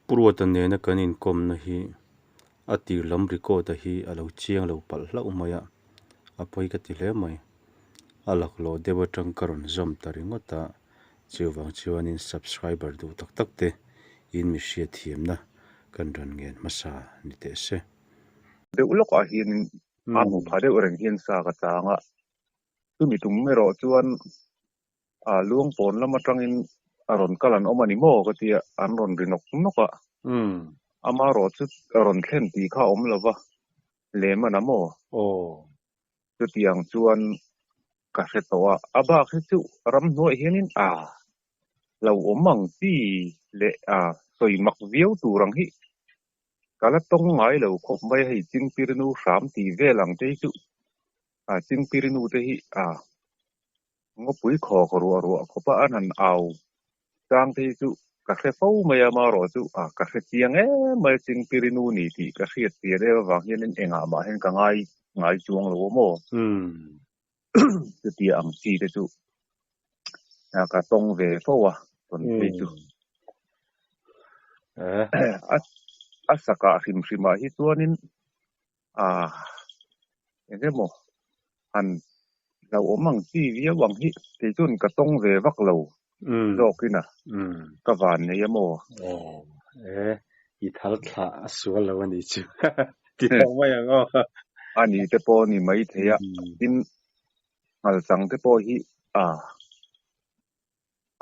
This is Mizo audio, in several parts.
Pu Ruata nena kan inkawmna hi a tir lam record-a hi a lo chiang lo palh hlauh mai a, a pawi ka ti hle mai. A laklawh deuh atang ka rawn zawm ta ringawt a, chuvang chuanin subscriber duh tak tak te in mi hriatthiamna kan rawn ngen hmasa ni teh se. Deuh lawkah hianin a hmu pha deuh reng hian sa ka chang a, chumi tum erawh chuan A luang pawn lam atangin a rawn kal an awm a ni maw ka ti a, an rawn ri nawk nawk a. Amaherawh chu a rawn thlen tih kha a awm lo va, lem a na maw? Aw. Chutiang chuan ka hre tawh a, a bak hi chu ramhnuaiah hianin a lo awm ang chi leh a sawi mak viau tur ang hi ka la tawng ngai lo khawp mai a, hei Chingpirinu hram tih vel ang te hi chu a Chingpirinu te hi a Ngawpui khawk ruah ruah khawpa an han au chang te hi chu ka hre fo mai a, marawh chu a ka hre chiang em mai a, Chingpirinu ni tih ka hriat pian em avang hianin engah mah hian ka ngai ngai chuang lo a maw? Chutia ang chi te chu ka tawng ve fo a, tawn phei chu. A sakah hrim hrimah hi chuanin A eng emaw han hlauhawm ang chi viau ang hi kei chuan ka tawng ve vak lo zawkin a ka van nei a maw? Aw e, i thal thlah a sual lo a nih chu ti tawh mai ang aw. A ni te pawh a ni maithei a, tin nghalchang te pawh hi a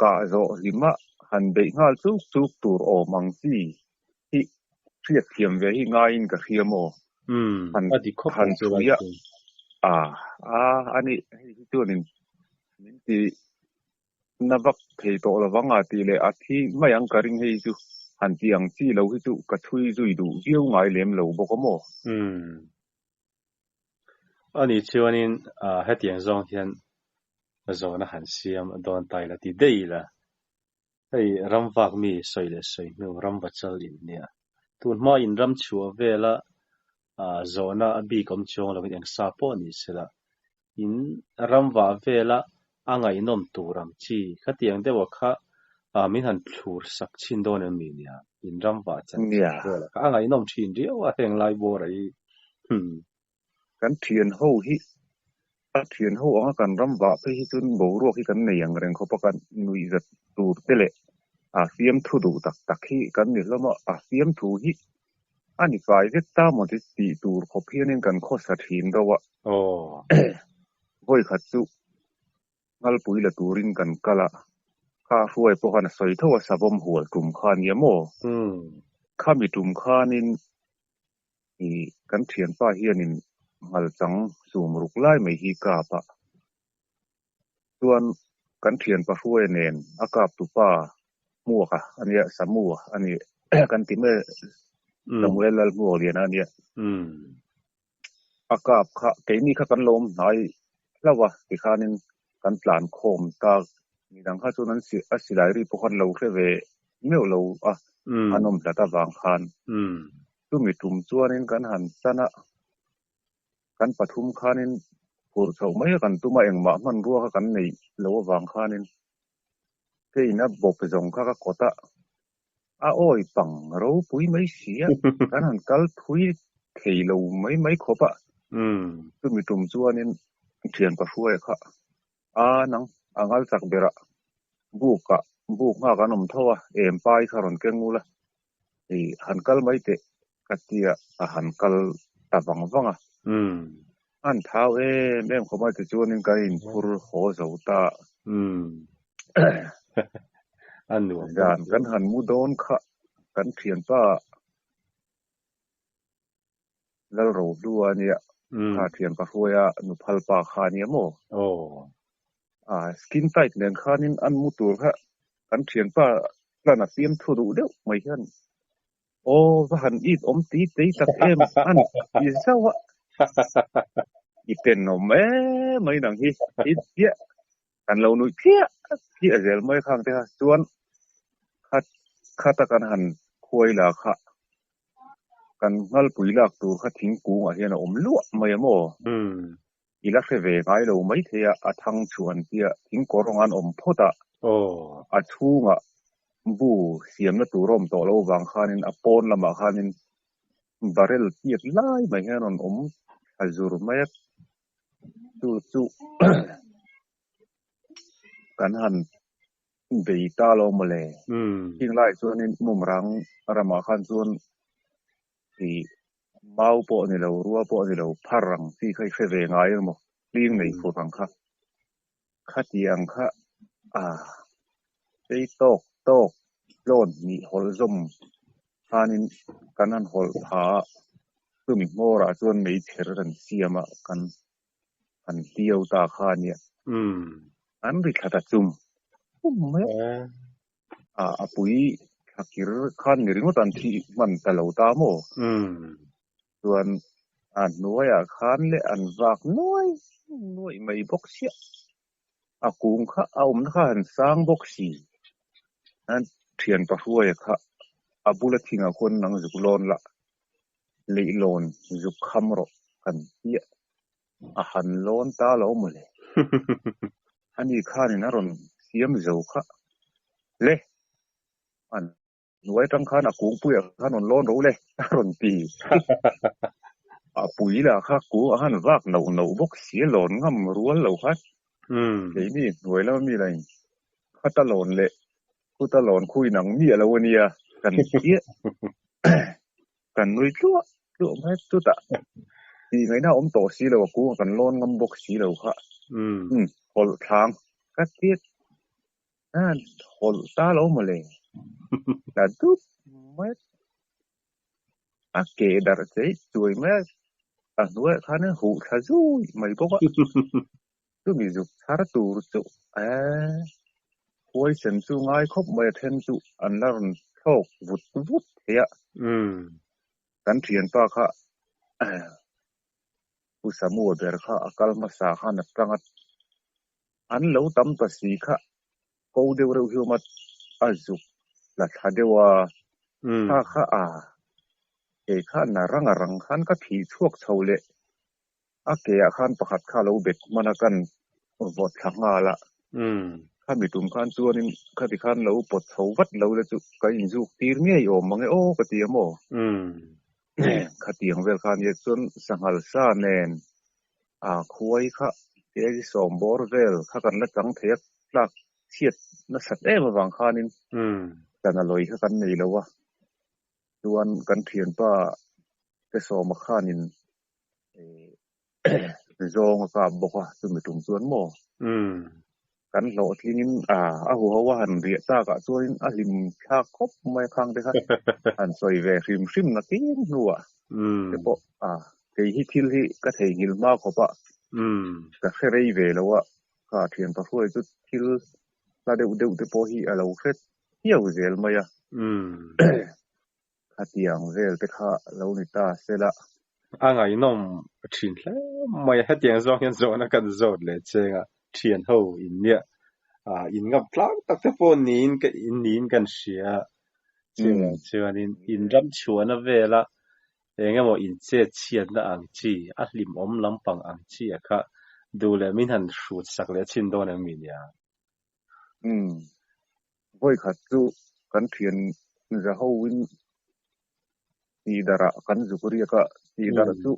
kah zawh hlima han beih nghal chuk chuk tur awm ang chi hi hriatthiam ve hi ngaiin ka hria maw? Han A dik khawp han ang chu chhui a, a a a nih hei hi chuanin min ti na vak thei tawh lovang a tih leh a thi mai ang ka ring hei chu han ti ang chi lo hi chu ka chhui zui duh viau ngai lem lo bawk a maw? Ani chuanin hetiang zawng hian zawhna han siam dawn ta ila ti daih ila, hei ram vak mi sawi leh sawi hnu ram vachal in nia. Tun hma in ram chhuah vela zawhna a bik awm chuang lovin eng sa pawh ni sela, in ram vah vela a ngaihnawm tur ang chi khatiang deuha kha min han thlur sak chhin dawn em mi nia, in ram vah chan chin vela kha a ngaihnawm thin riau a heng lai bawra hi. Kan thian ho hi a thian ho anga kan ram vah phei hi chuan boruak hi kan nei ang reng khawp a, kan nuih zat tur te leh a fiamthu duh tak tak hi kan ni hlawm a, a fiamthu hi a ni fai vek ta maw ti tih tur khawp hianin kan khawsa thin deuh a. Vawi khat chu Nghalpui la turin kan kal a, kha hruai pawh khan a sawi tho a, savawm hual tum kha a nia maw? Khami tum khanin i kan thianpa hianin nghalchang sum ruk lai mai hi kap a, chuan kan thianpa hruaia nen a kap tupa Hmuaka a nia, Samua a ni kan ti mai Samuel Lalhmuakliana a nia. A kap kha keini kha kan lo awm hnai hlauh a tikhanin kan tlan khawm ta midang kha chuan an a silai ri pawh khan lo hre ve meuh lo a an awm hlat avang khan chumi tum chuanin kan han chan a kan pathum khanin phurh chhoh mai a kan tum a engmah hmanrua kha kan neih loh avang khanin keiin a bawp zawng kha ka kawt a. A awi pang ropui mai si a, kan han kal thui thei lo mai mai khawp a. Chumi tum chuanin thianpa hruaia kha a nang a ngal chak berah bukah buk nghak an awm tho a, em pai kha rawn keng ula i han kal mai teh ka tia a han kal ta vang vang a. An thau em em khawp a tichuanin kan inphur haw zo ta. A nuam Zan kan han mu dawn kha kan thianpa Lalrohlua a nia, kha thianpa hruaia nuphal pa kha a nia maw? A skin tight nen khanin an mu tur kha kan thianpa tlan a fiam thu duh deuh mai hian Aw va han it awm ti tei tak em an ti zauh a, i tenawm em mai nang hi i chiah kan lo nuih phiah phiah zel mai khang te kha chuan kha khata kan han khuai la kha kan nghalpui lak tur kha thingkung ah hian a awm luah mai a maw? I la hre ve ngai lo maithei a, a thang chhuan tia thingkawr rawng an awm phawt a, a chhungah. Bu siamna tur a awm tawh loh vang khanin a pawn lamah khanin barrel tiat lai mai hian a rawn awm thla zur mai a, chu chu kan han bei ta lo mawle. Khing laiah chuanin Mumrang ramah khan chuan ih mau pawh ni lo, rua pawh ni lo, phar ang chi kha i hre ve ngai emaw, hling nei fur ang kha. Khatiang kha a sei tawk tawk tlawn hnih hawlh zawm khanin kan han hawlh pha a, chumi hmawrah chuan meichher kan siam a, kan han hliau ta kha a nia. An ri thla ta chum chum mai a, a pui thla kir khan ni ringawt an thih hman ta lo ta maw? Chuan a hnuaiah khan leh an vak nuai nuaih mai bawk chiah. A kung kha a awmna kha han sang bawk si. An thian pahruaia kha a bula thingah khuan nang zuk lawn la, leihlawn zuk kham rawh kan tia. A han lawn ta lo mawle. Ani khanin a rawn siam zo kha le. An Hnuai atang khan a kungpuiah khan rawn lawn ro le a rawn ti. A pui lah kha kung a han vak noh noh bawk si a lawn ngam rual lo kha. Keini hnuai lama mi lain khata lawn leh khuta lawn khu inang miah lo a nia kan chiah. Kan nui tluah tluah mai chutah tih ngaihna a awm tawh si lo a kung a kan lawn ngam bawk si lo kha. Hawlh thlang ka tiat. A hawlh ta lo mawle. La dup mai a. A ke darh cheih chuai mai a. A hnuaiah khan a huh thla zui mai bawk a. Chumi zuk chhar tur chu eh huaisen chu ngai khawp mai a then chu an la rawn thlawk vut vut thei a. Kan thianpa kha Pu Samua ber kha a kal hmasa khan a tang a. An lo tam ta si kha ko deuh reuh hi awm a, a zuk la thla deuh a, kha kha a, kei kha na rang a rang khan ka phih chhuak chho leh a ke ah khan pakhat kha a lo bet hman a kan vawt thla nghal a, khami tum khan chuanin khati khan lo pawt chho vat lo le chu ka inzuk tir ngei awm mang e aw ka ti a maw? Khatiang vel kha nia chuan sanghal sa nen a khuai kha kg sawm bawr vel kha kan la chang thei a, tlak chhiat nasat em avang khanin chana lawi kha kan nei lo a, chuan kan thianpa te sawma khanin zawng a kap bawk a, chumi tum chuan maw kan hlawhtlingin a huho a han riah takah chuanin a hlim thlak khawp mai a khang te kha han sawi ve hrim hrim na kin hnuah te pawh a kei hi thil hi ka theihnghilh hma khawp a ka hre rei ve lo a kha thian pahruai chu thil hla deuh deuh te pawh hi a lo hre thiau zel mai a. Khatiang vel te kha lo ni ta se la. A ngaihnawm thin hle mai a, hetiang zawng hian zawhna kan zawt leh cheng a, thian ho in nia in ngam tlang tak te pawh niin ka niin kan hria a, chuvang chuanin in ram chhuahna vela eng emaw in chet chhiatna ang chi, a hlimawm lampang ang chi a kha duh leh min han hrut sak leh chhin dawn em mi nia? Vawi khat chu kan thian za ho in tih darh ah kan zuk riak a, tih darh chu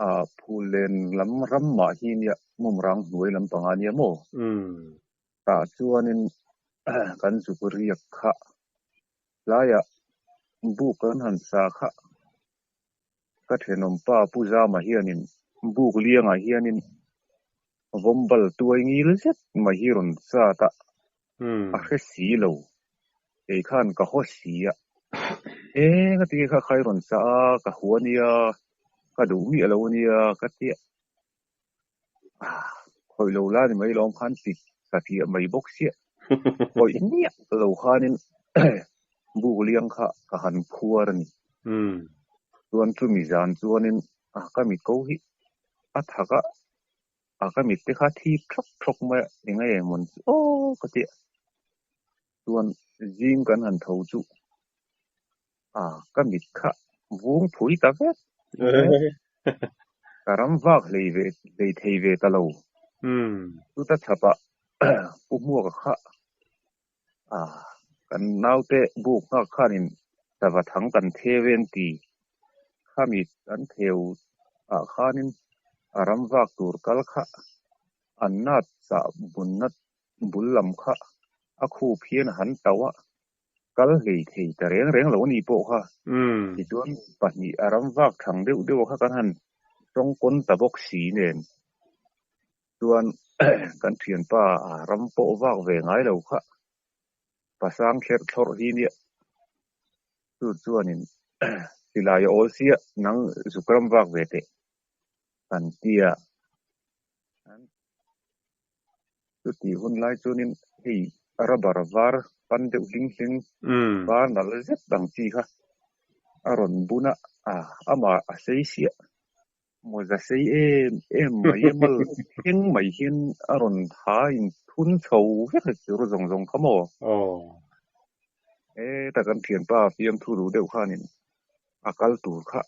ah phul len lam ram mah hi nia mumrang hnuai lam panga nia maw? Tah chuanin kan zuk riak kha tlaiah buk kan han sa kha ka thenawmpa Pu Zama hianin buk liangah hianin vawmbal tuai ngil zet mai hi rawn sat a, a hre si lo. Kei khan ka haw si a, eng a ti kha kha i rawn sa a, ka hua nia, ka duh miah lo ania ka ti a, khawih lo la ni mai lawm khan ti satliah mai bawk sia, khawih miah lo khanin buk liang kha ka han phuar a ni. Chuan chumi zan chuanin ka mit ko hi a thak a, a ka mit te kha thip thawk thawk mai a, eng nge mawn chu aw ka ti a. Chuan zing kan han tho chu a ka mit kha vung phui ta vek mai a, ka ram vak hlei ve hlei thei ve ta lo. Chuta chhapah Pu Hmuaka kha. Kan naute buk nghak khanin sava thang kan theu e an ti. Khami an theu ah khanin a ram vak tur kal kha an nat chah bunna bul lam kha a khup hian a han tauh a, kal hlei thei ta reng reng lo a ni pawh kha. Tichuan pahnih a ram vak thang deuh deuh a kha kan han tawngkawn ta bawk si nen chuan kan thianpa a ram pawh vak ve ngai lo kha pasang thlerh thlawrh hi nia. Chu chuanin silai a awl sia nang zuk ram vak ve teh kan tia. Chutih hun lai chuanin hei rubber var pan deuh hling hling var nalh zet ang chi kha a rawn bun a, amah a sei siah mawza sei em em mai a mal thleng mai hian a rawn ha inthun chho vek a kir zawng zawng kha maw? Heta kan thianpa fiamthu duh deuh khanin a kal tur kha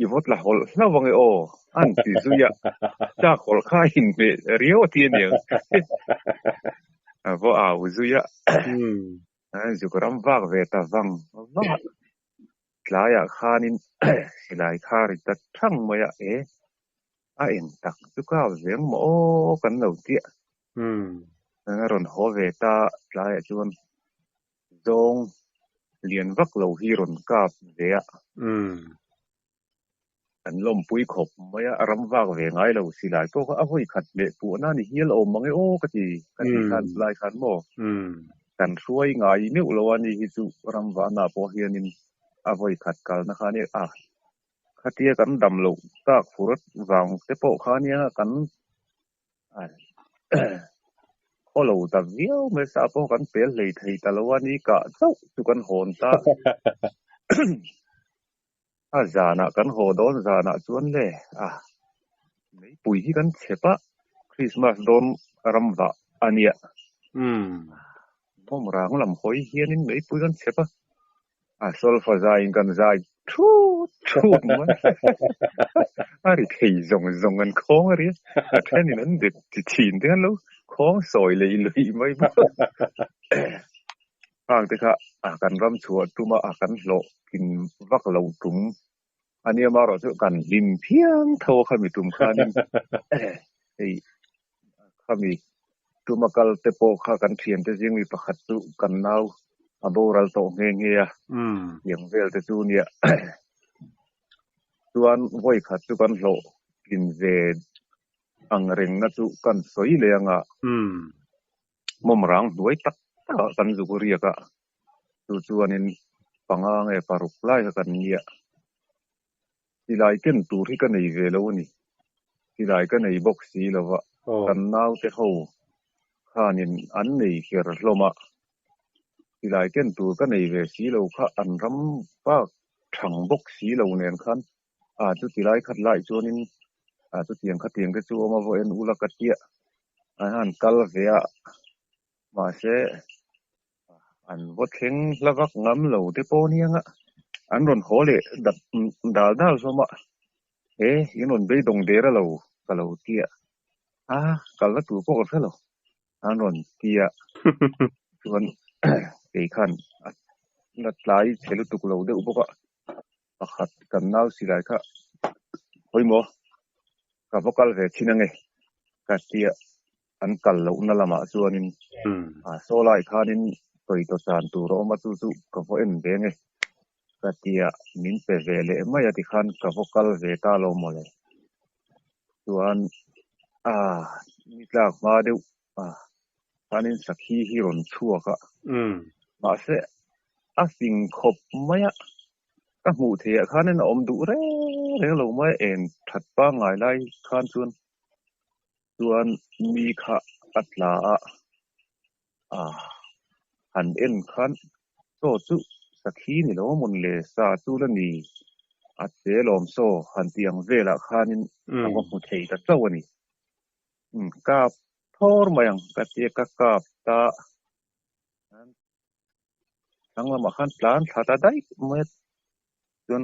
i vawt la hawlh hlauh ange aw an ti zui a, chak hawlh kha a inhmeh riau a ti a niang a va au zui a, zuk ram vak ve ta vang vang a, tlaiah khanin silai kha ri ta thang mai a, e a eng tak chu kap ve ang maw aw kan lo tia, a rawn haw ve ta tlaiah chuan Zawng lian vak lo hi rawn kap ve a. Kan lawmpui khawp mai a, ram vak ve ngai lo silai pawh kha a vawi khat leh puahna ni hial awm mang e aw ka ti, ka ti khan chulai khan maw kan hruai ngai meuh lo a ni hi chu ram vahna pawh hianin a vawi khat kalna kha nia a khatia kan dam loh tak fur vang te pawh kha nia kan Khaw lo ta viau mai sa pawh kan pel hlei thei ta lo a ni kah chauh chu kan hawn ta. A zanah kan haw dawn zanah chuan le a meipui hi kan chep a, Christmas dawn ram vah a nia. Bawm rang lam hawi hianin meipui kan chep a, A solfa zaiin kan zai thut thut mai. A ri thei zawng zawng an khawng a ri a, a thenin an dep ti thin te khan lo khawng sawi lei lui mai bawk. Hang te kha a kan ram chhuah tum a, a kan hlawh thin vak lo tum a nia marawh chu kan hlim phiang tho a khami tum khanin hei khami Tuma kal te pawh kha kan thiante zing mi pakhat chu kan nau a boral tawh nghe nghe a, tiang vel te chu nia. Chuan vawi khat chu kan hlawh tlin ve ang rengna chu kan sawi leh ang a, mawm rang hnuai tak tak ah kan zuk riak a, chu chuanin panga nge paruk lai kha kan nia. Silai ken tur hi ka nei ve lo a ni. Silai ka nei bawk si lo va, kan naute ho khanin an nei kher hlawm a. Silai ken tur ka nei ve si lo kha an ram bak thang bawk si lo nen khan a chuti lai khat lai chuanin a chutiang khatiang te chu awm a vaw en ula ka tia an han kal ve a, mahse An vaw thleng hla vak ngam lo te pawh aniang a, an rawn haw leh dap dal dal hlawm a, he in rawn beidawng der a lo ka lo ti a, a kalna tur pawh ka hre lo an rawn ti a, chuan kei khan a la tlai chhe lutuk lo deuh bawk a, pakhat kan nau silai kha pawimawh ka va kal ve thin ange ka ti a. An kal lohna lamah chuanin saw lai khanin tawitaw chan tur a awm a, chu chu ka vaw en ve nge ka tia min pe ve leh mai a tikhan ka vaw kal ve ta lo mawle. Chuan a ni tlak hma deuh a khanin sakhi hi rawn chhuak a, mahse a fing khawp mai a, ka hmuh theihah khanin a awm duh reng reng lo mai a, en that pangngai lai khan chuan Chuan mi kha a tla a, a han en khan chaw chu sakhi ni lo mawn le, sa chu la ni, a che lawm saw han ti ang velah khanin ka va hmu thei ta chauh a ni. Umm kap thawr mai ang ka tia ka kap ta thlang lamah khan tlan thla ta daih mai a, chuan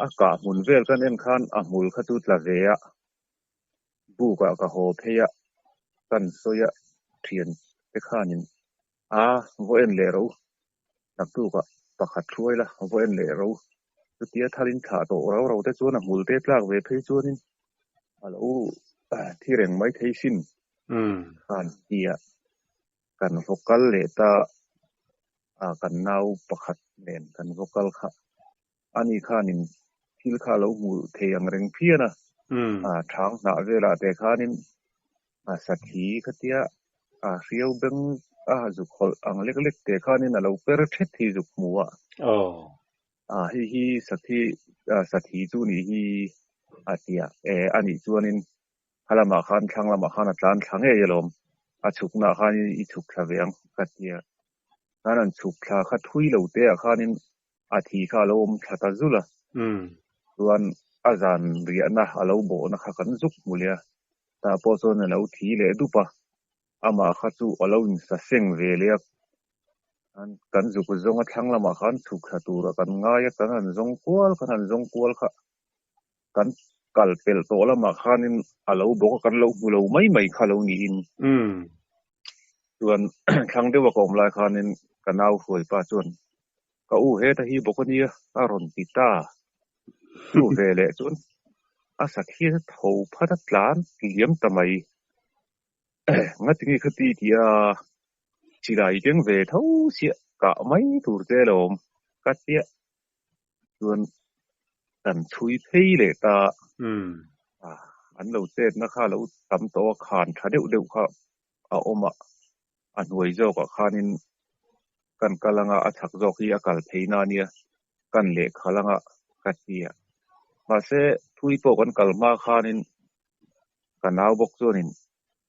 A kah hmun vel kan en khan a hmul kha chu tla ve a, buk ah ka haw phei a, kan sawi a thian te khanin a vaw en leh ro naktukah pakhat hruai la vaw en leh ro chutia thalin thlah tawh rau rau te chuan a hmul te tlak ve phei chuanin a lo thi reng mai thei sin khan tia kan vaw kal leh ta a kan nau pakhat nen kan vaw kal kha ani khanin thil kha a lo hmu thei ang reng phian a, a thang hnah velah te khanin a sathi khatia a hriau beng a zuk hawlh ang lek lek te khanin a lo per thet hi zuk hmu a. A hei hi sathi sathi chu nih hi a tia e anih chuanin kha lamah khan thlang lamah khan a tlan thla ngei alawm a chhuknaah khanin i chhuk thla ve ang ka tia. Khan an chhuk thla kha thui lo te ah khanin a thi kha a lo awm thla ta zul a, chuan a zan riahna a lo bawhna kha kan zuk hmu leh a, tah pawh chuan a lo thi leh dup a, amah kha chu a lo insa seng ve leh a, kan zuk zawng a thlang lamah khan chhuk thla tura kan ngai a, kan han zawng kual kan han zawng kual kha kan kal pelh tawh lamah khanin a lo bawk a, kan lo hmu lo mai mai kha lo niin. Chuan thlang deuha ka awm lai khanin ka nau hruaipa chuan ka u heta hi bawk a nia a rawn ti ta. Chu ve leh chuan a sakhi a tho phat a tlan liam ta mai. Ngatinge khati tia silai keng ve tho chiah kah mai tur che alawm ka tia. Chuan kan chhui phei leh ta a, an lo chetna kha a lo tam tawh a, khan tha deuh deuh kha a awm a, a hnuai zawkah khanin kan kal anga a chhak zawk hi a kal phei na ania kan lehkhalh anga ka ti a. Mahse thui pawh kan kal hma khanin ka nau bawk chuanin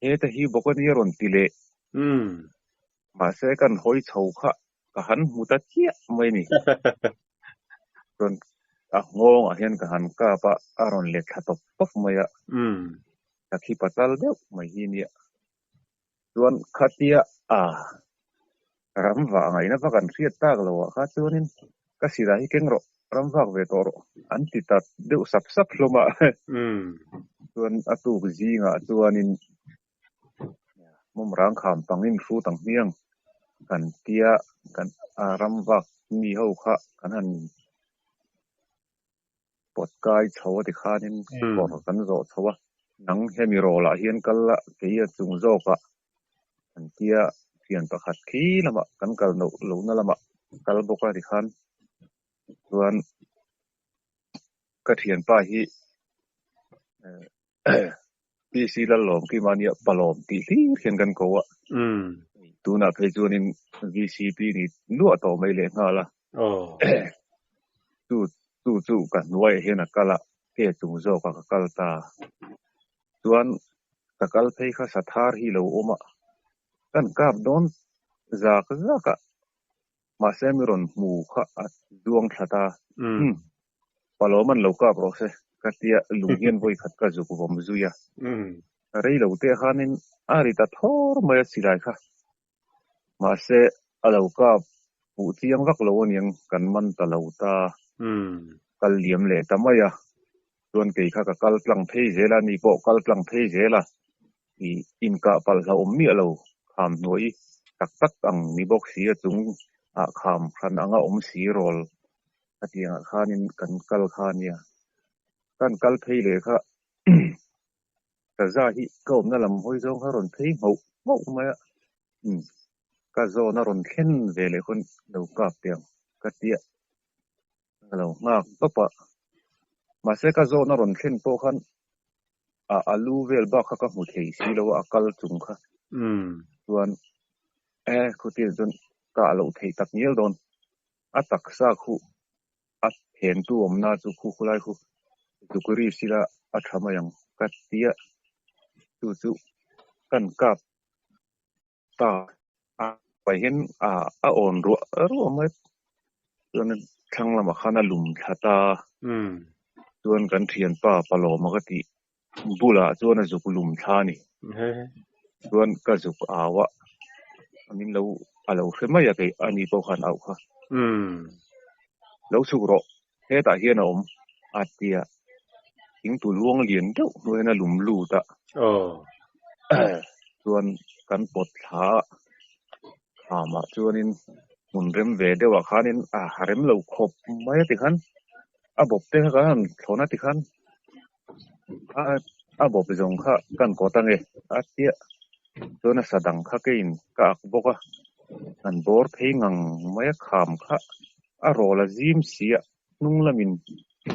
heta hi bawk ania rawn ti leh. Mahse kan hawi chho kha ka han hmu ta chiah mai ni. Chuan a nghawngah hian ka han kap a, a rawn let thla tawp tawp mai a. Ka khi patal deuh mai hi nia. Chuan khatia a ram vah ngaihna va kan hriat tak lo ah kha chuanin ka silai hi keng rawh, ram vak ve tawh rawh an ti ta deuh sap sap hlawm a. Chuan a tuk zingah chuanin Mawmrang kham pangin hrut ang hmiang kan tia kan ram vak mi ho kha kan han pawt kai chho a tikhanin kawr kan zawh chho a, nang hemi rawlah hian kal la kei a chung zawkah kan tia thian pakhat khi lamah kan kal loh lohna lamah kal bawk a tikhan chuan ka thianpa hi PC Lallawm khi mahnia Palawm tih hlir hian kan ko a. Tunah phei chuanin VCP ni luah tawh mai leh nghal a. Chu chu chu ka hnuaiah hian a kal a, ke chung zawkah ka kal ta. Chuan ka kal phei kha Sathar hi lo awm a, kan kap dawn zak zak a, mahse mi rawn hmu kha a zuang thla ta. Palawm an lo kap rawh se ka tia lung hian vawi khat ka zuk vawm zui a. Rei lo te khanin a ri ta thawr mai a silai kha. Mahse a lo kap fuh chiang vak lo aniang kan man ta lo ta. Kal liam leh ta mai a. Chuan kei kha ka kal tlang phei zel a, ni pawh kal tlang phei zel a. I inkah palh hlauhawm miah lo kham hnuai tak tak ang ni bawk si a chung ah kham hran anga awm si rawl hetiangah khanin kan kal kha ania. Kan kal phei leh kha Saza hi ka awmna lam hawi zawng kha rawn phei nghauh nghauh mai a, umm ka zawn a rawn thlen ve leh khawn lo kap teh ang ka tia ka lo nghak tawp a. Mahse ka zawn a rawn thlen pawh khan a a lu vel bak kha ka hmu thei si lo a, a kal chung kha chuan e khawtiang chuan ka a loh theih tak ngial dawn. A taksa khu a phentu awmna chu khu khulai khu zukri sila a tha mai ang ka tia chu chu kan kap ta a pai hian a a awn ruah ruah mai chuan thlang lamah khan a lum thla ta chuan kan thianpa Palawma ka tih bulah chuan a zuk lum thla a ni. Chuan ka zuk au a, min lo a lo hre mai a kei a ni pawh khan auh kha. Lo chhuk rawh, hetah hian a awm a ti a, thingtu luang lian deuh hnuaiin a lum lut a. Chuan kan pawt thla a. Khamah chuanin hmun rem ve deuhah khanin a rem lo khawp mai a tikhan a bawp te kha kan han thlawn a tikhan a bawp zawng kha kan kawt ange a tia chuan a sa dang kha keiin ka ak bawk a, an bawr phei ngang mai a kham kha a rawl a zim si a hnung lamin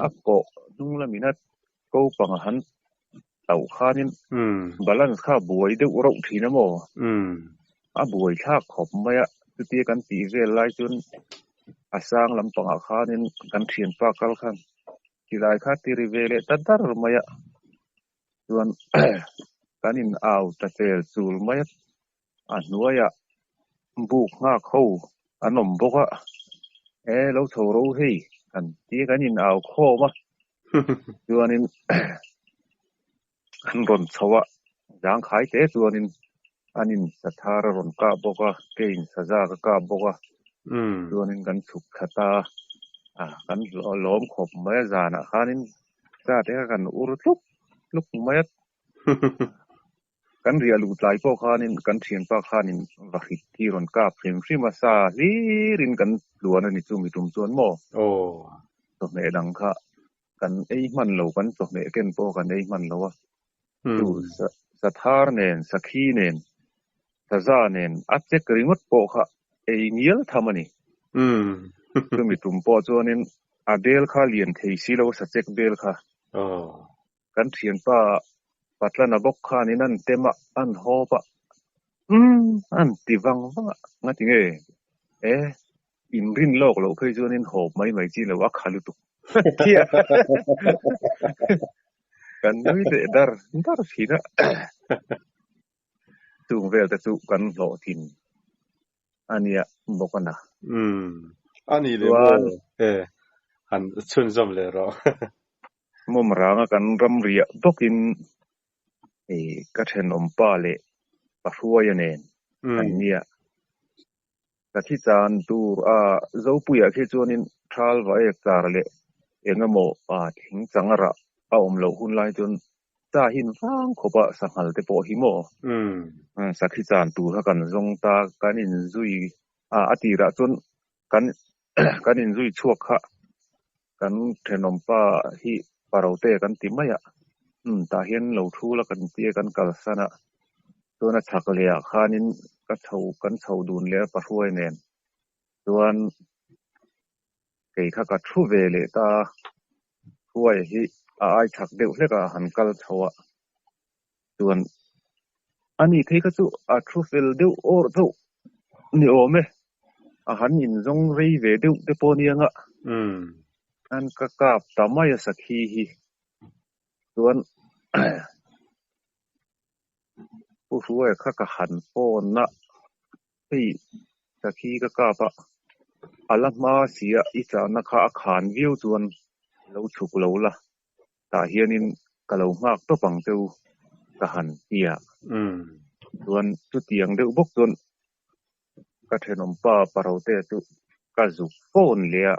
a kawh hnung lamin a ko panga han tauh khanin balance kha a buai deuh rauh thin a maw? A buai thlak khawp mai a, chutia kan tih vel lai chuan a sang lampangah khanin kan thianpa kal khan silai kha ti ri ve leh ta dar mai a, chuan kan in au ta chel chul mai a, a hnuaiah buk nghak ho an awm bawk a, e lo chho ro hei kan tia kan in au khawm a, chuanin an rawn chho a, zangkhai te chuanin an in sathar a rawn kah bawk a, ke in saza ka kap bawk a, chuanin kan chhuk thla ta a, kan lawm khawp mai a, zanah khanin sa te kha kan ur tluk tluk mai a. Kan riah luh tlai pawh khanin kan thianpa khanin va hrit hi rawn kap hrim hrim a, sa hlirin kan tluan a ni chu mi tum chuan maw? Chawhmeh dang kha kan ei hman lo, kan chawhmeh ken pawh kan ei hman lo a, chu sathar nen, sakhi nen, saza nen a chek ringawt pawh kha ei ngial tham a ni. Chumi tum pawh chuanin a bel kha lian thei si lo, sachek bel kha. Kan thianpa Patlana bawk khanin an tem a, an hawp a, umm an ti vang vang a, ngati nge? E, in rin lawk loh phei chuan in hawp mai mai chi lo a kha lutuk tia kan nui leh dar dar thin a, chung vel te chu kan hlawh thin a nia bawk a na. Umm a ni leh maw? E, han chhunzawm leh rawh. Mawm ranga kan ram riah bawkin ka thenawmpa leh Pahruaia nen an nia. Ka thi chan tur a Zopuiah khi chuanin thal va ek char leh eng emaw thing chang a rah a awm loh hun lai chuan cha hin vang khawp a sanghal te pawh hi maw sakhi chan tur kha kan zawng ta kan inzui a a tirah chuan kan kan inzui chhuak kha kan thenawmpa hi Parote kan ti mai a, umm tah hian lo thu la kan tia kan kalsan a, chuan a chhak leh ah khanin ka chho kan chho dun leh a Pahruai nen chuan kei kha ka thu ve leh ta a, Hruaia hi a ai chhak deuh hlek a han kal chho a, chuan ani phei kha chu a thu fel deuh awrh deuh ni awm e, a han inzawng rei ve deuh te pawh nia nga an ka kap ta mai a sakhi hi chuan Pu Hruaia kha ka han phone a, hei sakhi ka kap a, a la hma si a i chahna kha a khan viau chuan lo chhuk lo la. Tah hianin ka lo nghak tawp ang che u ka han ti a. Chuan chutiang deuh bawk chuan ka thenawmpa Parote chu ka zuk phone leh a,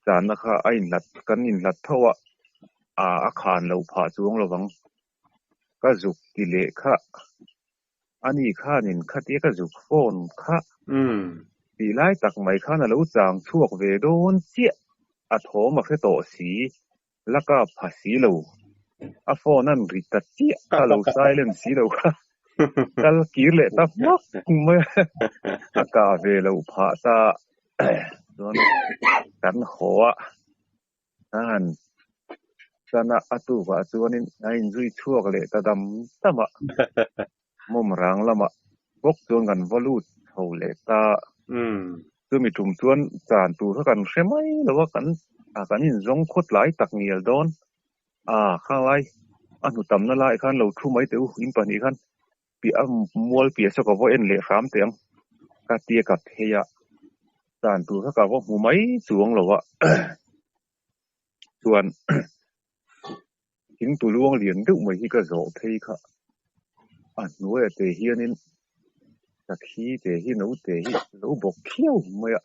tlanna kha a inhlat kan inhlat tho a, a khan lo phah chuang lovang. Ka zuk ti leh kha ani khanin khatia ka zuk phone kha tih lai tak mai khan a lo chang chhuak ve dawn chiah, a thawm a hre tawh si, la kap pha si lo, a phone an ri ta chiah kha lo silent si lo kha kal kir leh ta hmak mai a, a kah ve loh phah ta chuan kan haw a. An sana a tukah chuanin a inzui chhuak leh ta dam dam a, mawm rang lamah bawk chuan kan va lut chho leh ta. Chumi tum chuan chan tur kha kan hre mai lo a, kan kan inzawng khawt lai tak ngial dawn. A, khanglai a hnu tamna laiah khan lo thu mai teh u, in pahnih khan piah a mual piah saw ka va en leh hram teh ang ka tia ka phei a, dan tur kha ka va hmu mai chuang lo a, chuan thingtu luang lian deuh mai hi ka zawh phei kha a hnuaiah te hianin sakhi te hi naute hi lo bawk khiau mai a,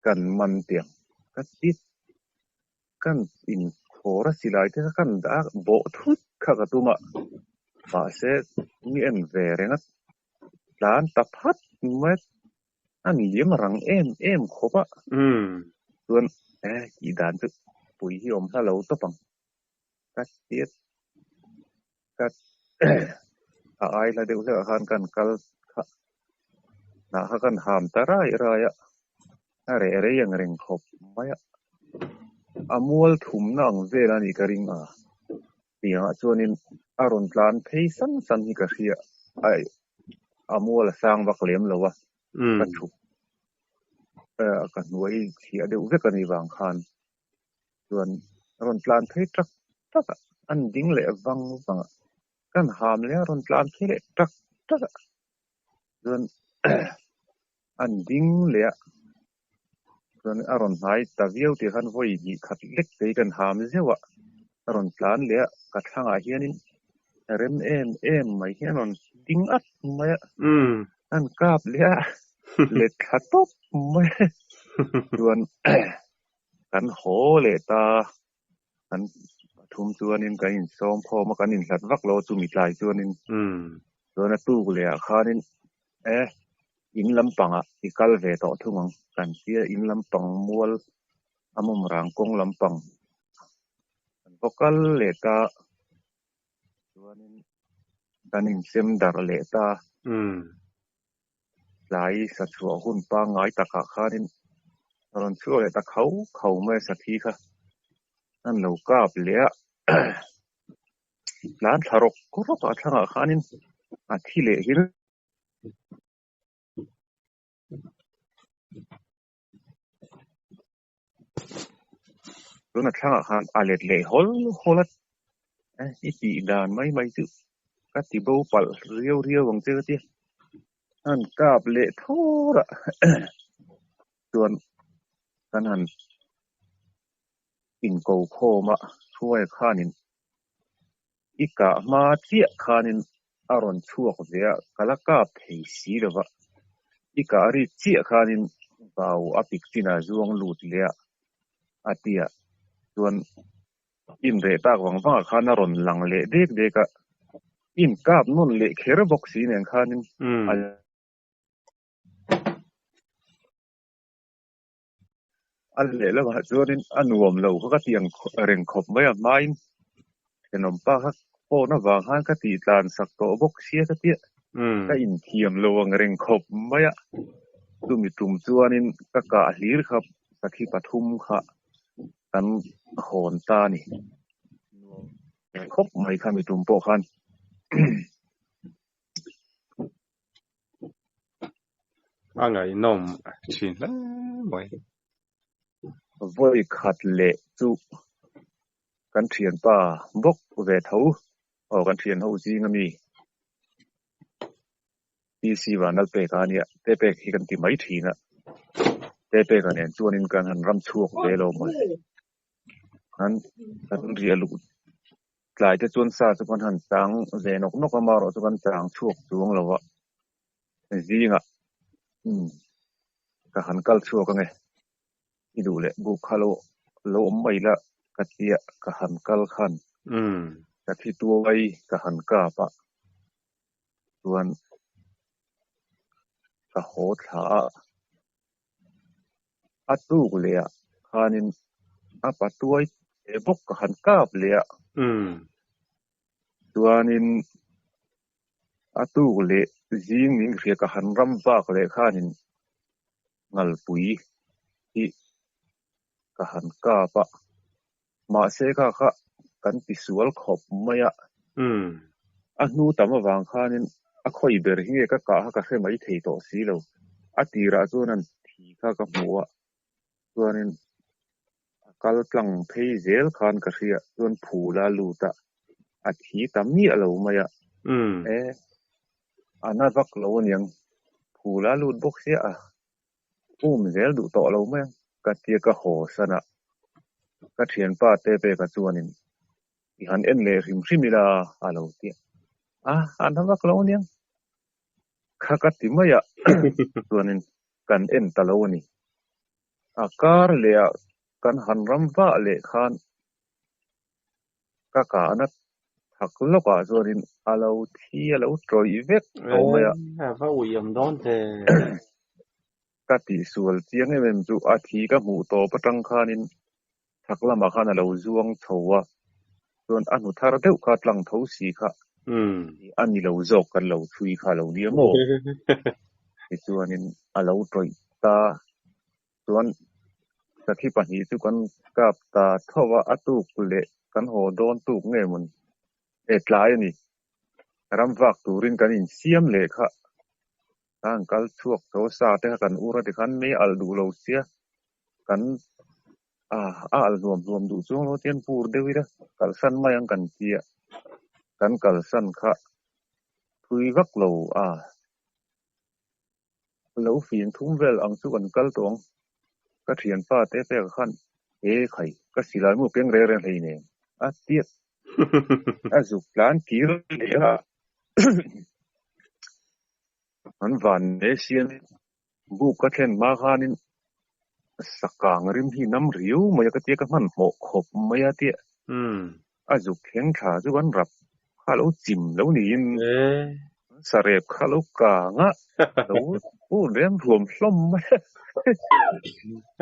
kan man tiang ka ti Kan inkhawr a silai te kha kan dah a, bawh thut kha ka tum a, mahse mi en ve reng a. Tlan ta phat mai a ni liam rang em em khawp a. Chuan e tih dan chu pui hi awm hla lo tawp ang. Ka tia ka a ai hla deuh hlek ah khan kan kal kha hnah kha kan ham ta rai rai a, a reh rei ang reng khawp mai a. A mual thumna ang vel a nih ka ring a. Tiangah chuanin a rawn tlan phei san san hi ka hria a, a mual a sang vak lem lo a, ka chhuk ka hnuai chhiah deuh vek a nih vang khan chuan a rawn tlan phei tak tak a, an ding leh vang vang a, kan ham leh a rawn tlan phei leh tak tak a, chuan an ding leh a, chuan a rawn hnai ta viau tih khan vawi hnih khat lek te hi kan ham zeuh a, a rawn tlan leh a, ka thlangah hianin rem em em mai hian a rawn ding at mai a, an kap leh a, let thla tawp mai a, chuan kan haw leh ta, kan pathum chuanin kan insawm khawm a, kan inhlat vak lo a chumi tlai chuanin chuan a tuk leh ah khanin e in lampangah i kal ve tawh thung ang kan tia in lampang mual a mawm rang kawng lampang kan va kal leh ta chuanin kan insem darh leh ta. Tlai sa chhuah hun pangngai takah khanin a rawn chhuak leh ta khau khau mai a sathi kha an lo kap leh a, tlan thla rawk rawk a thlangah khanin a thi leh hir. Tuna thlangah khan a let leh hawl hawl a, i tih dan mai mai chu ka ti bo palh riau riau ang che ka ti a, an kap leh thawr a chuan kan han inko khawm a, Hruaia khanin i kah hma chiah khanin a rawn chhuak ve a, ka la kap thei si lo va, i kah rik chiah khanin vau a pik chinah zuang lut leh a, a ti a, chuan inreh tak vang vangah khan a rawn lang leh dek dek a, inkap nawn leh kher bawk si nen khanin a. A lehlamah chuanin a nuam lo kha ka ti ang reng khawp mai a, hmain thenawmpa kha phone avang khan ka tih tlan sak tawh bawk sia ka tia, ka inthiam lo ang reng khawp mai a, chumi tum chuanin ka kah hlir kha sakhi pathum kha kan hawn ta a ni. Nuam khawp mai kha mi tum pawh khan. A ngaihnawm thin hle mai. Vawi khat leh chu kan thianpa bawk ve tho aw kan thian ho zing ami PC Vanlalpeka a nia, Tepek hi kan ti mai thin a, Tepeka nen chuanin kan han ram chhuak ve lo maw le, kan kan riah luh Tlai te chuan sa chu kan han chang ve nawk nawk a, amaherawh chu kan chang chhuak chuang lo a, zingah umm ka han kal chhuak ange, i duh leh buk kha lo lo awm mai la ka tia ka han kal khan ka thi tuai ka han kap a, chuan ka haw thla a, A tuk leh ah khanin a patuai ve bawk ka han kap leh a. Chuanin a tuk leh zing min hria ka han ram vak leh khanin ngalpui hi ka han kap a. Mahse kha kha kan ti sual khawp mai a. A hnu tam avang khanin a khawi ber hi nge ka kah kha ka hre mai thei tawh si lo. A tirah chuan an thi kha ka hmu a, chuanin a kal tlang phei zel khan ka hria chuan phul a lut a, a thi ta miah lo mai a. E, a na vak lo aniang, phul a lut bawk sia a. Um zel duh tawh lo mai ang ka tia ka haw san a, ka thianpa te peka chuanin i han en leh hrim hrim ila a lo ti a, a na vak lo aniang kha ka ti mai a, chuanin kan en ta lo a ni. A kar leh ah kan han ram vah leh khan ka kahna tham. Chhak lawkah chuanin a lo thi a lo tawih vek tho mai a. A va uiawm dawn ve. Ka tihsual chiang em em chu a thi ka hmuh tawp atang khanin chhak lamah khan a lo zuang chho a, chuan a hnu thar deuh kha tlang tho si kha a ni lo zawk kan lo chhui kha a lo nia maw? Tichuanin a lo tawih ta chuan sakhi pahnih chu kan kap ta tho a, a tuk leh kan haw dawn tuk nge mawn e tlai a ni. Ram vak turin kan insiam leh kha kan kal chhuak tho sa te kha kan ur a tikhan mei alh duh lo sia kan a a alh hluam hluam duh chuang lo tian pur deuh ila kalsan mai ang kan tia kan kalsan kha thui vak lo a. Lo fing thum vel ang chu kan kal tawh ang. Ka thianpa te pek khan he khai ka silai mu keng reng reng hlei nen a tiat a zuk tlan kir leh a. An van ne siam buk ka thlen hma khanin sakang rim hi nam riau mai a ka tia ka hmanhmawh khawp mai a tia a zuk thleng thla chu kan rap kha lo chim lo niin sarep kha lo kang a lo un rem ruam hlawm mai a.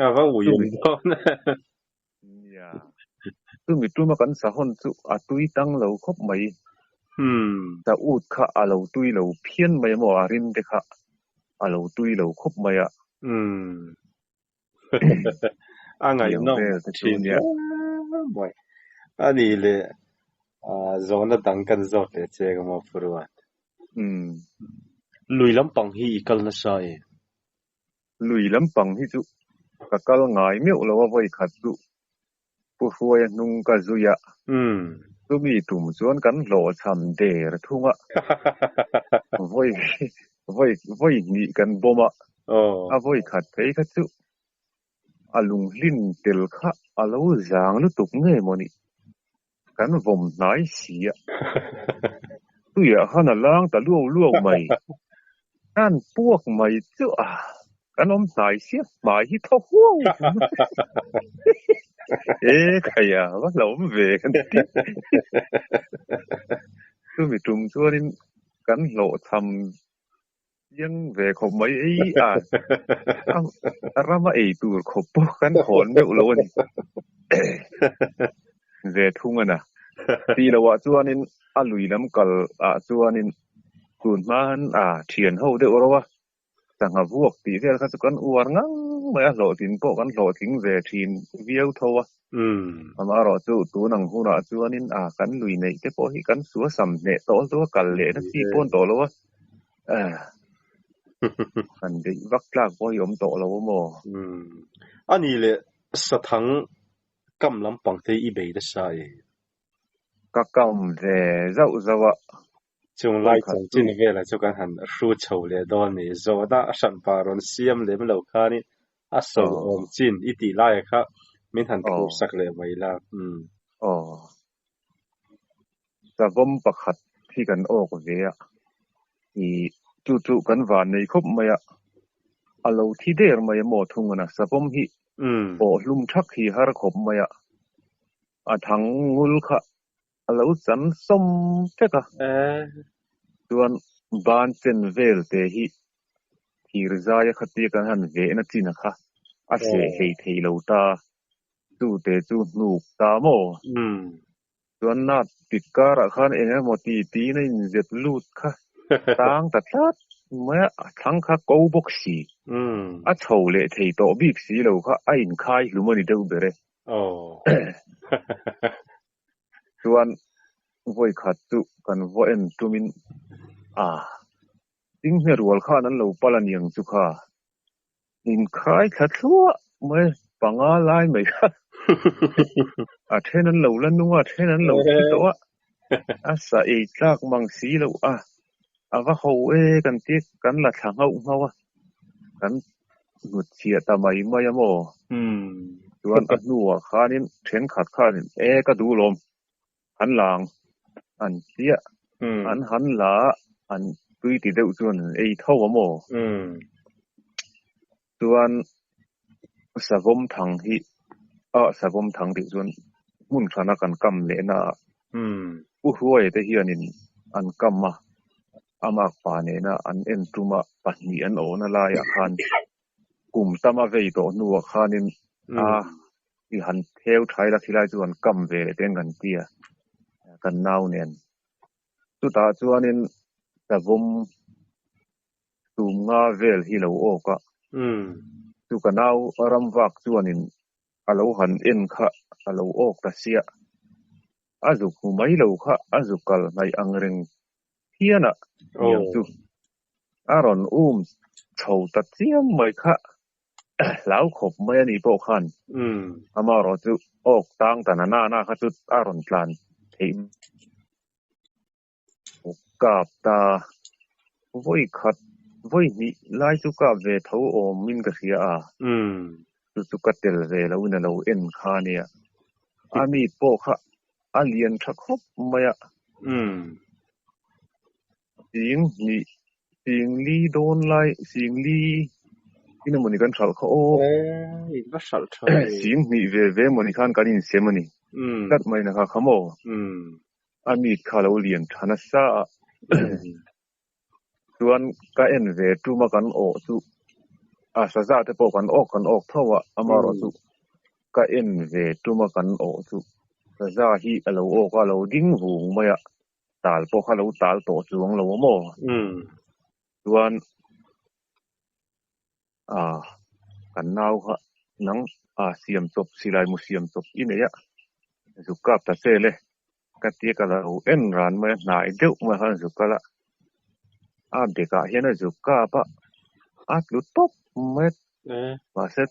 A va ui awm dawn e. Nia, chumi tuma kan sahawn chu a tui tang lo khawp mai. Sa ut kha a lo tui lo phian mai a maw, a rim te kha a lo tui lo khawp mai a. A ngaihnawm thin hle mai. A nih leh zawhna dang kan zawt leh che ka maw Pu Ruat. Lui lampang hi i kal nasa em? Lui lampang hi chu ka kal ngai meuh lo a vawi khat chu Pu Hruaia hnung ka zui a, chumi tum chuan kan hlawhchham der thung a, vawi vawi vawi hnih kan bawm a, a vawi khat phei kha chu a lunghlin tel kha a lo zang lutuk nge maw ni, kan vawm hnai si a, tuiah khan a lang ta luau luau mai, kan puak mai chu a, kan awm hnai sia hmai hi thaw huau e khaia va hlauhawm ve kan ti. Chumi tum chuanin kan hlawhchham Chiang ve khawp mai ei a, a rama ei tur khawp pawh kan hawn meuh lo a ni. Ve thung a na. Tih loh ah chuanin a lui lam kal ah chuanin tun hma han a thian ho deuh ro a, sangha vuak tih vel kha chu kan uar ngang mai a, hlawhtling pawh kan hlawhtling ve thin viau tho a. Amaherawh chu tun ang hunah chuanin a kan lui neih te pawh hi kan suasam hneh tawh chu a kal leh na chi pawn tawh lo a. Kan beih vak tlak pawh hi awm tawh lo a maw? A nih leh sathang kam lampang te i bei nasa e? Ka kam ve zauh zauh a. Chung lai chanchin velah chu kan han hru chho leh dawn a ni. Zawhna a hran pah rawn siam lem lo khanin a sawi awm chin i tih laia kha min han thlur sak leh mai la. Aw. Savawm pakhat hi kan awk ve a, ih chu chu kan van nei khawp mai a, a lo thi der mai a maw thung a, savawm hi pawh hlum thak hi har khawp mai a, a thang ngul kha a lo chan sawm vek a, chuan ban chen vel te hi thir zaia khatia kan han vehna chin a kha a seh hlei thei lo ta, chu te chu hnuk ta maw? Chuan nat pit karah khan eng emaw ti tiin a inzep lut kha tang ta tlat mai a, a thlang kha ko bawk si. A chho leh thei tawh bik si lo kha a inkhai hlum a ni deuh ber e. Chuan vawi khat chu kan vaw en tumin a tinghne rual khan an lo pal a niang chu kha. Inkhai thla thluah mai panga lai mai kha a then an lo la nung a, a then an lo thi tawh a, a sa ei tlak mang si loh a, a va ho e kan ti kan la thla nghauh nghauh a, kan hnut chhiah ta mai mai a maw? Chuan a hnuah khanin thenkhat khanin e ka duh lawm an la ang an chiah an han la an tui ti deuh chuan an ei tho a maw? Chuan savawm thang hi ah savawm thang tih chuan hmun hrana kan kam leh na ah Pu Hruaia te hianin an kam a, a makpa nena an en tuma pahnih an awhna laiah khan kum tam a vei tawh hnuah khanin a i han theu thai la khilai chu an kam ve leh te kan ti a, kan nau nen. Chutah chuanin savawm tum nga vel hi lo awk a, chu ka nau ramvak chuanin a lo han en kha a lo awk ta sia. A zuk hmu mai lo kha a zuk kal hnaih ang reng phian a niang chu. A rawn um chho ta chiam mai kha hlau khawp mai a nih pawh khan amaherawh chu awk tang ta na na kha chu a rawn tlan theih Kap ta vawi khat vawi hnih lai chu kap ve tho awmin ka hria a, chu chu ka tel ve lo in a lo en kha a nia. A mi pawh kha a lian tha khawp mai a. Sing hnih, sing li dawn lai, sing li in emawni kan hralh kha aw. Sing hnih ve ve emawni khan kan insem a ni. Tlat mai na kha kha maw? A meat kha lo lian tha nasa a, chuan ka en ve tum a kan awh chu a saza te pawh kan awk kan awk tho a, amaherawh chu ka en ve tum a kan awh chu saza hi a lo awk a, a lo ding vung mai a, tal pawh kha lo tal tawh chuang lo a maw? Chuan A, kan nau kha nang a siam chawp silai mu siam chawp i nei a, zuk kap ta che le ka tia ka lo en ran mai a, hnai deuh mai khan zuk kal a, a bekah hian a zuk kap a, a tlu tawp mai a, mahse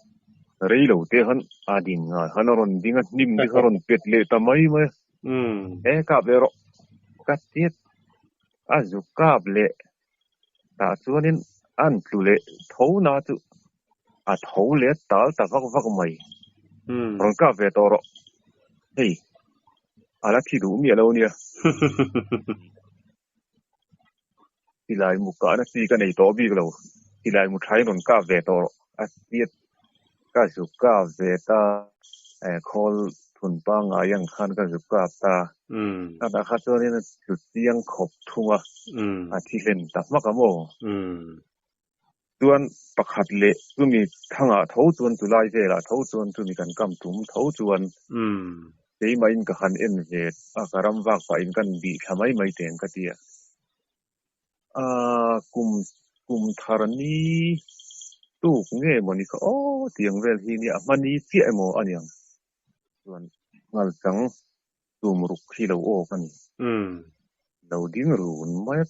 rei lo te khan a ding ngai khan a rawn ding a, hnim te kha a rawn pet leh ta mai mai a, e kap leh rawh ka tia a zuk kap leh Tah chuanin an tlu leh tho na chu a tho leh tal ta vak vak mai. Rawn kap ve tawh rawh. Hei, a la thi duh miah lo nia. Silai mu kahna chi ka nei tawh bik lo. Silai mu thain rawn kap ve tawh rawh. A tiat ka zuk kap ve ta. Khawl thun pangngai ang khan ka zuk kap ta. A dah kha chuanin a tlu chiang khawp thung a, a thi hlen ta hmak a maw? Chuan pakhat leh chumi thangah tho chuan chu lai velah tho chuan chumi kan kam tum tho chuan keimahin ka han en ve a, ka ram vak pahin kan bih thla mai mai teng ka ti a. Aaa kum kum thar ni tuk nge maw ni kha aw tiang vel hi nia a hma ni chiah emaw a niang chuan nghal chang tum ruk hi lo awk a ni. Lo ding run mai a,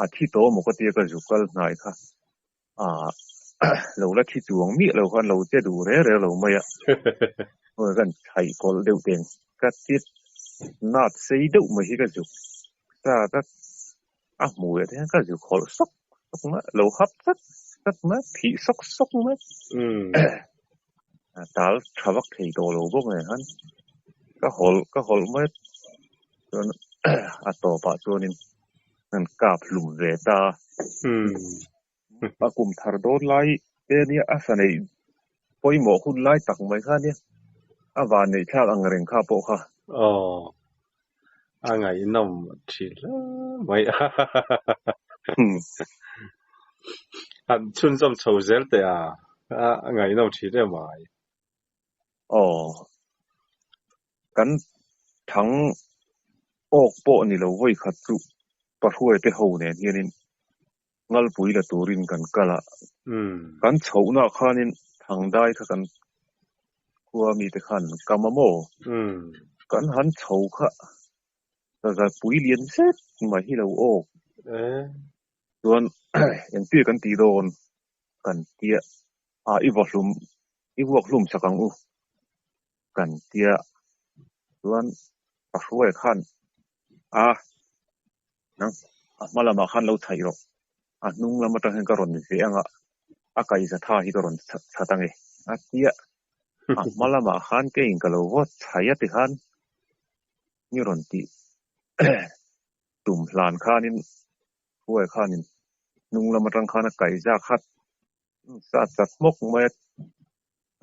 a thi tawh maw ka tia ka zu kal hnai kha aaa lo la thi chuang miah lo khan lo che duh reng reng lo mai a, aw kan chhaih kawlh deuh teng ka ti nat sei deuh mai hi ka zuk ta ka a hmu leh te hian ka zuk hawlh sawk sawk mai lo hap tlat tlat mai phih sawk sawk mai tal tha vak thei tawh lo bawk nen khan ka hawlh ka hawlh mai chuan a tawpah chuanin an kap hlum ve ta a kum thar dawn lai te nia a sa neih pawimawh hun lai tak mai kha nia a van neih thlak ang reng kha pawh kha. Aw a ngaihnawm thin hle mai han chhunzawm chho zel teh a a ngaihnawm thin em mai. Aw kan thang awk pawh ni lo vawi khat chu Pahruai te ho nen hianin Ngalpui la turin kan kal a, kan chhohnaah khanin Thangdai kha kan khua mite khan an kam a maw? Kan han chho kha Zazapui lian zet mai hi lo awk. Chuan engtia kan tih dawn kan tia a i vahlum i vuak hlum sak ang u kan tia chuan ka hruai khan a nang a hma lamah khan lo chhaih rawh a hnung lam atang hian ka rawn ve anga a kaihza tha hi ka rawn chhat ange a tia a hma lamah khan keiin ka lo vawt chhaih a tikhan ni rawn tih tum hlan khanin hruai khanin hnung lam atang khan a kaihza khat Sa chat hmawk mai a,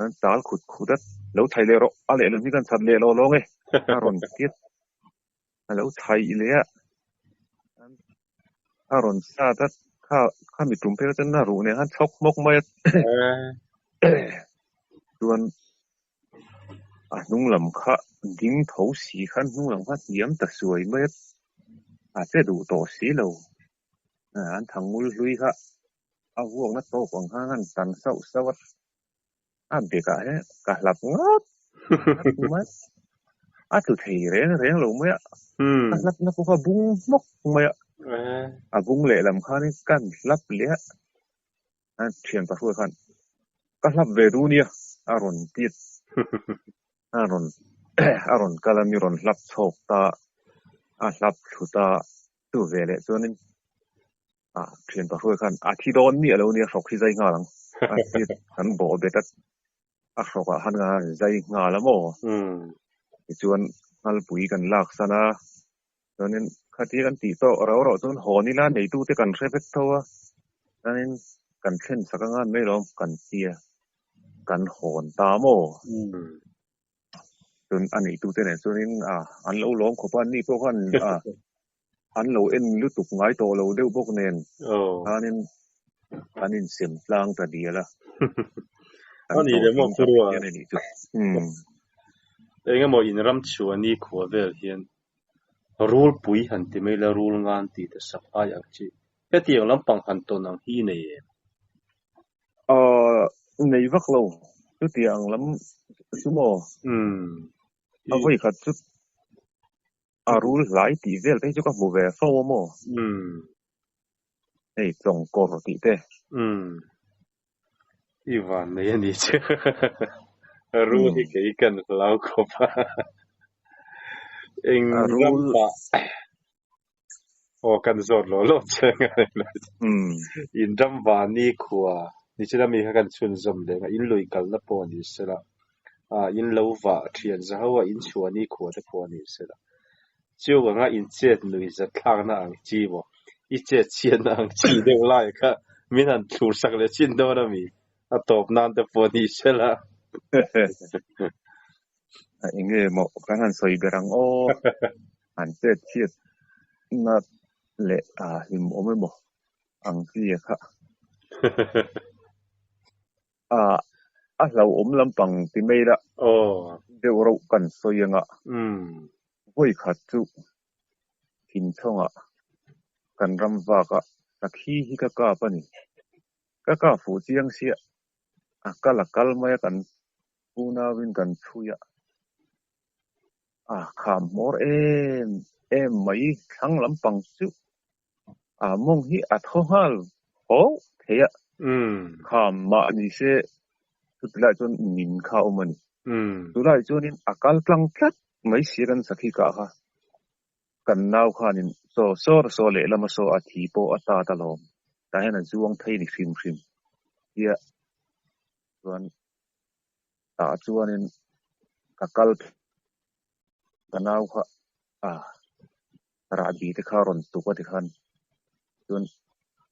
an tal khut khut a, lo thai leh rawh, a lehlam hi kan chat leh lo lawng e, a rawn ti a. A lo chhaih leh a, a rawn sat a, kha khami tum phei chuan a ruh nen khan chhawk hmawk mai a. Chuan a hnung lam kha ding tho si khan hnung lam kha hniam ta suai mai a, a che duh tawh si lo. An thangul hlui kha a vuakna tawk ang khan an tan sauh sauh a. A bekah hian ka hlap ngawt ngawt mai. A tlu thei reng reng lo mai a. Ka hlap na pawh kha bung hmawk mai a. A bung lehlam khanin kan hlap leh a. A thian pahruai khan ka hlap ve duh nia a rawn ti a. A rawn a rawn kal a mi rawn hlap chhawk ta a hlap thlu ta chu ve leh chuanin a thian pahruai khan a thi dawn miah lo nia hrawk hi zai nghal ang a ti kan bawh bet a a hrawkah khan a zai nghal a maw tichuan nghalpui kan lak san a chuanin khatia kan tih tawh rau rau chuan hawn ila neitute kan hre vek tho a chuanin kan thlen sak anga mai lawm kan tia kan hawn ta maw. Chuan a neitute nen chuanin an lo lawm khawp a, anni pawh khan an lo en lutuk ngai tawh lo deuh bawk nen khanin an insem tlang ta dial a. An hlawhtling ta phian a nih chu. Eng emaw in ram chhuah ni khua vel hian rulpui han ti mai la, rul ngan tih te sak ai ang chi. Hetiang lampang han tawn ang hi i nei em? Aw, nei vak lo. Chutiang lam chu maw? A vawi khat chu a rul hlai tih vel te hi chu ka hmu ve fo a maw? Hei chawngkawr tih te. I van nei a ni chu. Rul hi kei kan hlau khawp a. Eng ram pah Aw kan zawt lo lo che ngai lo. In ram vani khua ni chila mi kha kan chhunzawm leh nga in lui kalna pawh ni sela ah in lo vah thian za ho a in chhuah ni khua te pawh ni sela chu anga in chet nui zat thlakna ang chi maw i chet chhiatna ang chi deuh lai kha min han thlur sak leh chin dawn a mi a tawp nan te pawh ni sela. A enge maw kan han sawi ber ang aw, han chet chhiat na leh a hlim awm emaw ang chi a kha. A a hlauhawm lampang ti mai la deuh rauh kan sawi anga vawi khat chu thinchhawngah kan ram vakah sakhi hi ka kap a ni. Ka kap fuh chiang sia a kal a kal mai a kan Unauin kan chhui a, a kham hmawr em em mai thlang lampang chu a mawng hi a thaw nghal haw thei a, kham mah ni se chutilai chuan min kha a awm a ni. Chulai chuanin a kal tlang tlat mai si a kan sakhi kah kha. Kan nau khanin saw saw saw lehlam a saw a thi pawh a tat alawm, tah hian a zuang phei ni hrim hrim tia chuan tah chuanin ka kal ka nau kha a rahbi te kha rawn tuk a tikhan chuan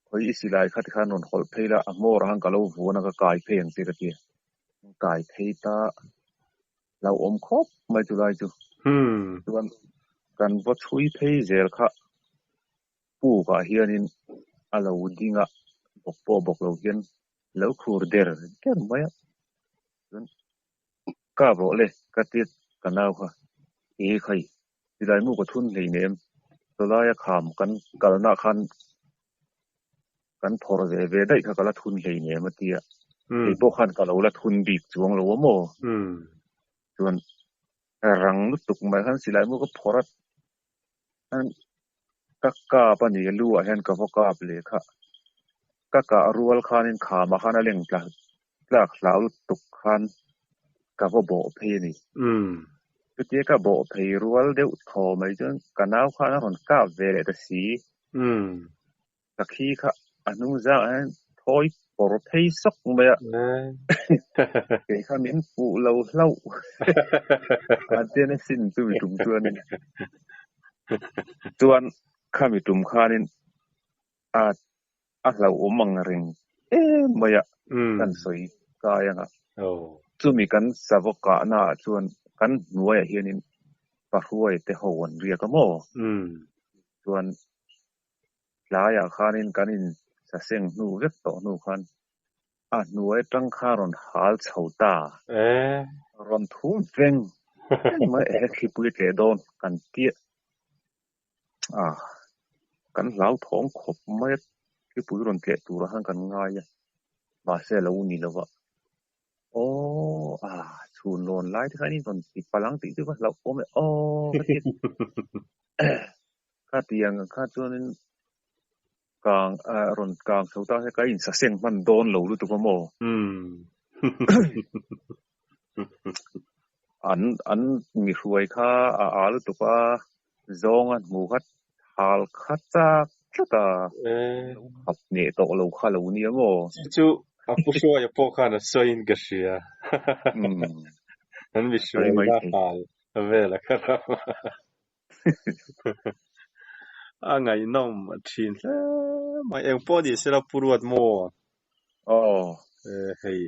khawi i silai kha tikhan rawn hawlh phei la a hmawr ah khan ka lo vuan a ka kai phei ang che ka ti a kai phei ta hlauhawm khawp mai chulai chu chuan kan va chhui phei zel kha puk ah hianin a lo ding a bawk pawh bawk lo hian lo khur der der mai a chuan kap rawh le ka ti ka nau kha e khai silai mu ka thun hlei nem chawlaia kham kan kalna khan kan phawrh ve ve daih kha ka la thun hlei nem a tia kei pawh khan ka lo la thun bik chuang lo a maw chuan rang lutuk mai khan silai mu ka phawrh a Ka kap a ni, lu ah hian ka vaw kap leh kha. Ka kah rual khanin khamah khan a leng tla tlak hlau lutuk khan ka vaw bawh phei a ni. Chutia ka bawh phei rual deuh thaw mai chuan ka nau khan a rawn kap ve leh ta si. Ka khi kha a hnung zangah hian thawi pawr phei sawk mai a. Kei kha min fuh lo hlauh. A ten asin chumi tum chuanin. Chuan khami tum khanin a a hlauhawm ang reng em mai a kan sawi kai anga. Chumi kan sava kahna ah chuan kan hnuaiah hianin. Pahruai te ho an riak a maw? Chuan tlaiah khanin kan in saseng hnu vek tawh hnu khan a hnuai atang khan rawn hal chho ta. Rawn thum veng veng mai ehe thlipui tleh dawn kan tia a kan hlauthawng khawp mai a thlipui rawn tleh turah khan kan ngai a mahse a lo ni lo a. Aw a chhun lawn lai te khan in rawn ti palh ang tih chu ka hlauh awm e aw ka ti kha tiang ang kha chuanin kang rawn kang chho ta se ka insaseng hman dawn lo lutuk a maw? An an mi hruai kha a a lutuk a zawng a hmu kha thal kha chak tlat a lo khap hneh tawh lo kha lo nia maw? Chu chu a pu hruaia pawh khan a sawiin ka hria. An mi hruai na hal vel a kha ram. A ngaihnawm thin hle mai. Engpawh ni sela Pu Ruat maw? Aw. Hei.